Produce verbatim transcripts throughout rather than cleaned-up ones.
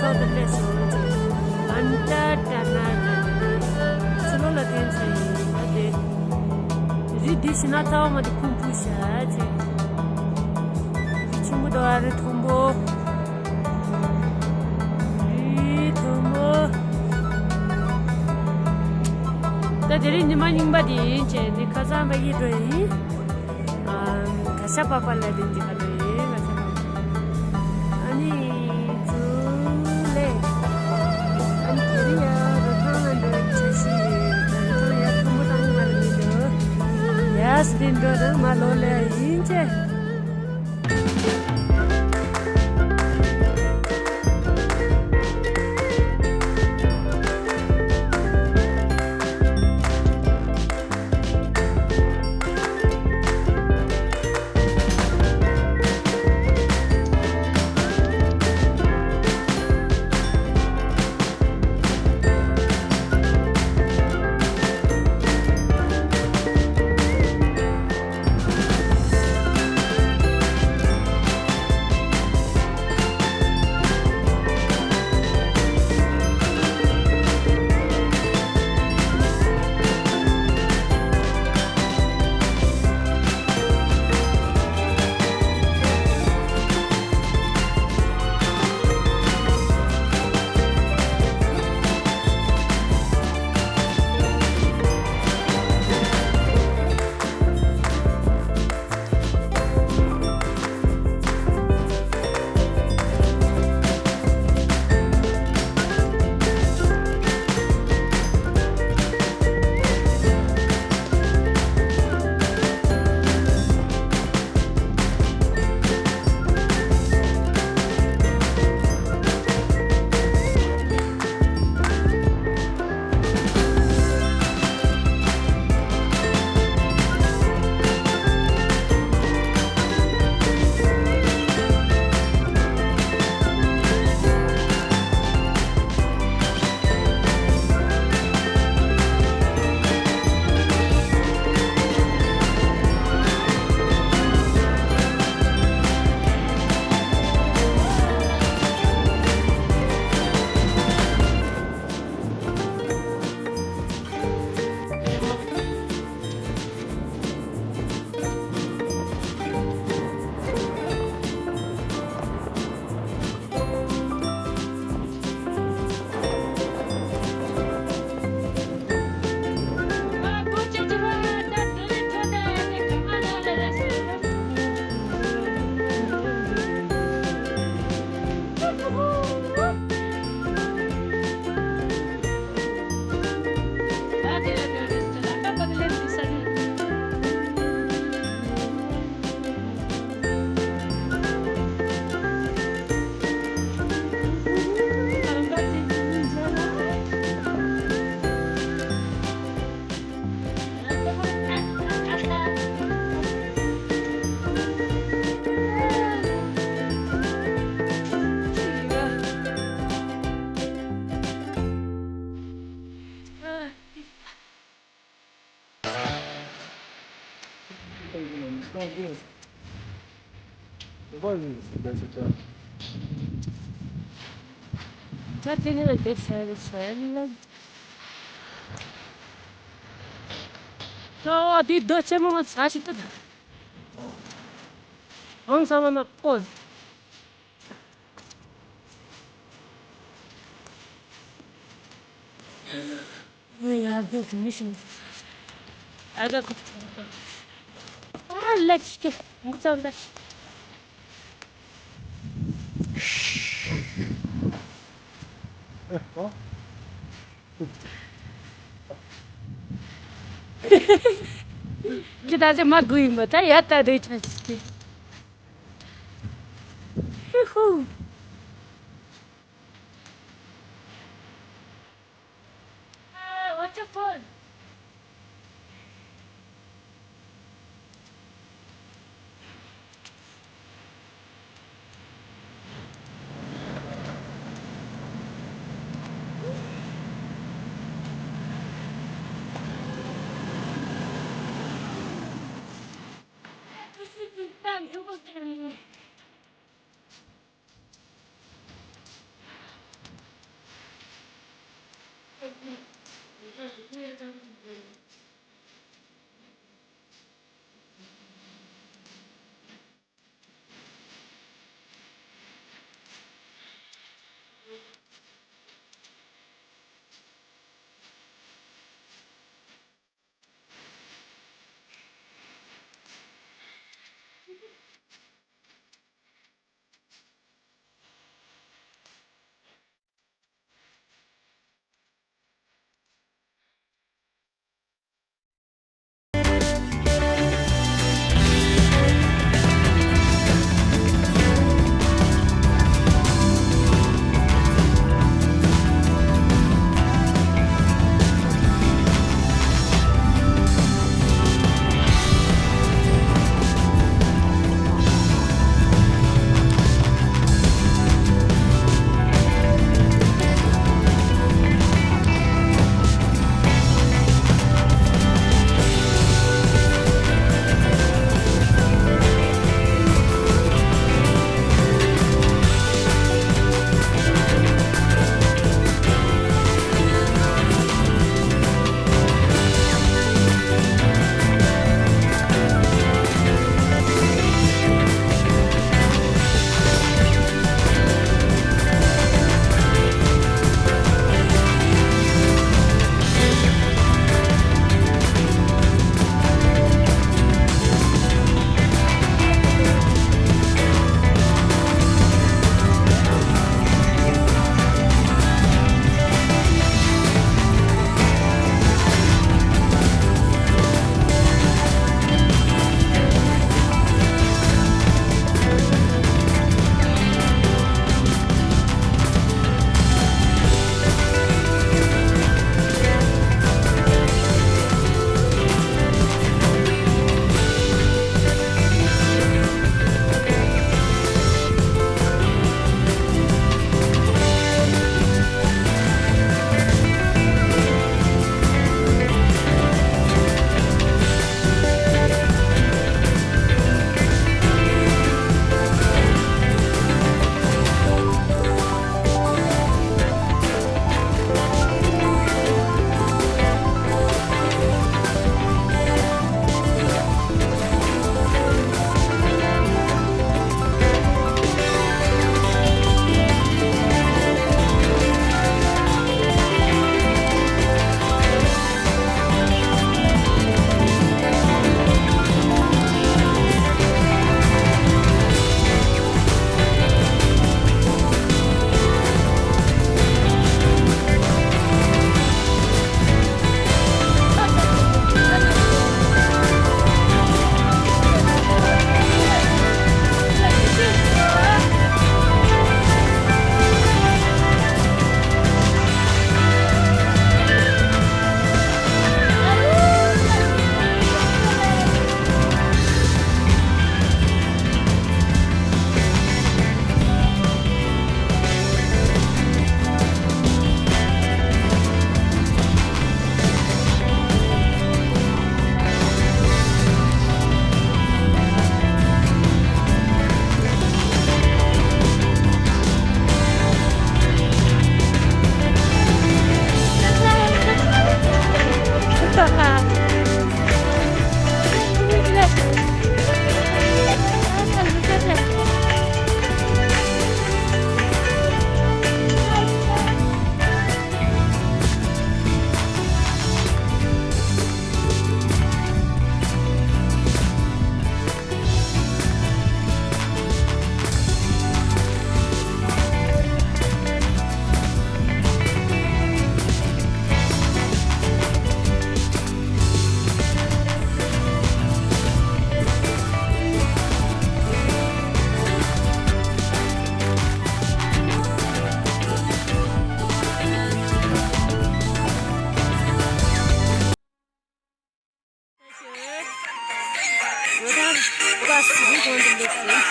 ལོ་དེ་སླེབས་སོང་། ཨན་ཏྲ་ཏྲ་ན་ཏྲ་ཏྲ་ནི་ཕྱི་ལོགས་ལ་ཐོན་ཚར་ཡིན། ད་དེ་རི་འདི་ཕྱི་ན་ཚ་བ་མ་དེ་ཁུང་ཕུ་ཤ་ཆེ། རི་ཆེན་པོ་དང་ཨ་རི་མཐོན་པོ། རི་མཐོན་པོ། ད་དེ་རིང་ཉི་མ་རྙིང་པ་དེ་ཡིན་བྱས་ནས་ཁ་སང་ཕ་གི་འགྲོ་ཡིན། ཨ། ག་ཤ་པགས་པ་ལ་དེ་འདི་ག་ལ་ཡིན། ག་ཤ་པགས་པ། ཨ་ནི་ཚུར་ལེ། ཨ་ནི་དེ་རིང་ཡ་རུ་ཐང་ལ་འགྲོ་བའི་འཆར་གཞི་ཡོད། རུ་ཐང་ཡ་མཐོན་པོ་བཏང་གི་མ་རེད་མི་འགྲོ། ཡ་སི་དེ་འགྲོ་ན་མ་ལོ་ལེ་ཡིན་ཆེ། ཨ་དེ་རྡོ་ཆེན་མོ་ང་ཚ་ཞིག་ཏུ། ཨང་ས་མ་ན་པོ། ཡ་རྒྱུ་མི་ཤེས། ཨ་ག་ཁོ། ཨ་ལེགས་ཀྱི་མི་ཚང་ད། ཁྱེད་ད་ཆ་མ་དགོས་ཡིན་པ་ད་ཡ་ད་རེད་ཆ་ཞིག་སྟེ། ཧི་ཧུ། Waterfall.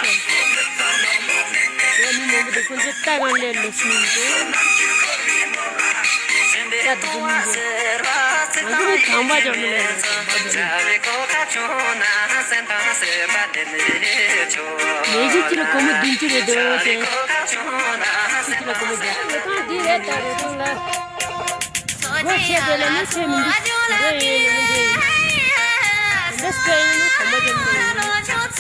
ཡ་མི་མང་པོ་འདུག་ཁོང་ཚོ་ལྟ་གང་ལས་ལོ་སུ་མི་འདུག་ས་དེ་ཚོ་མི་འདུག་ང་ཚོ་ནི་དམ་པ་ཅང་མི་ལས་ལོ་དམ་པ་ཅང་མི་ལས། ལས་གཞི་གཅིག་ལ་སྒོར་མོ་བདུན་ཅུ་རེད་འདུག་ཅེས། གཅིག་ལ་སྒོར་མོ་བརྒྱ། ལས་ཁང་འདི་རེད་ད་རེད་དང་ལ། སྒོ་ཕྱེ་དེ་ལ་ནི་ཕྱེ་མི་འདུག་སྒོ་ཡིན་ལ་མི་འདུག་འདི་སྐད་ཡིན་ན་དམ་པ་ཅང་མི་ལས། ཁྱོད་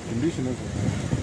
དེ་འདྲའི་ཞིག་ན་ཟེར།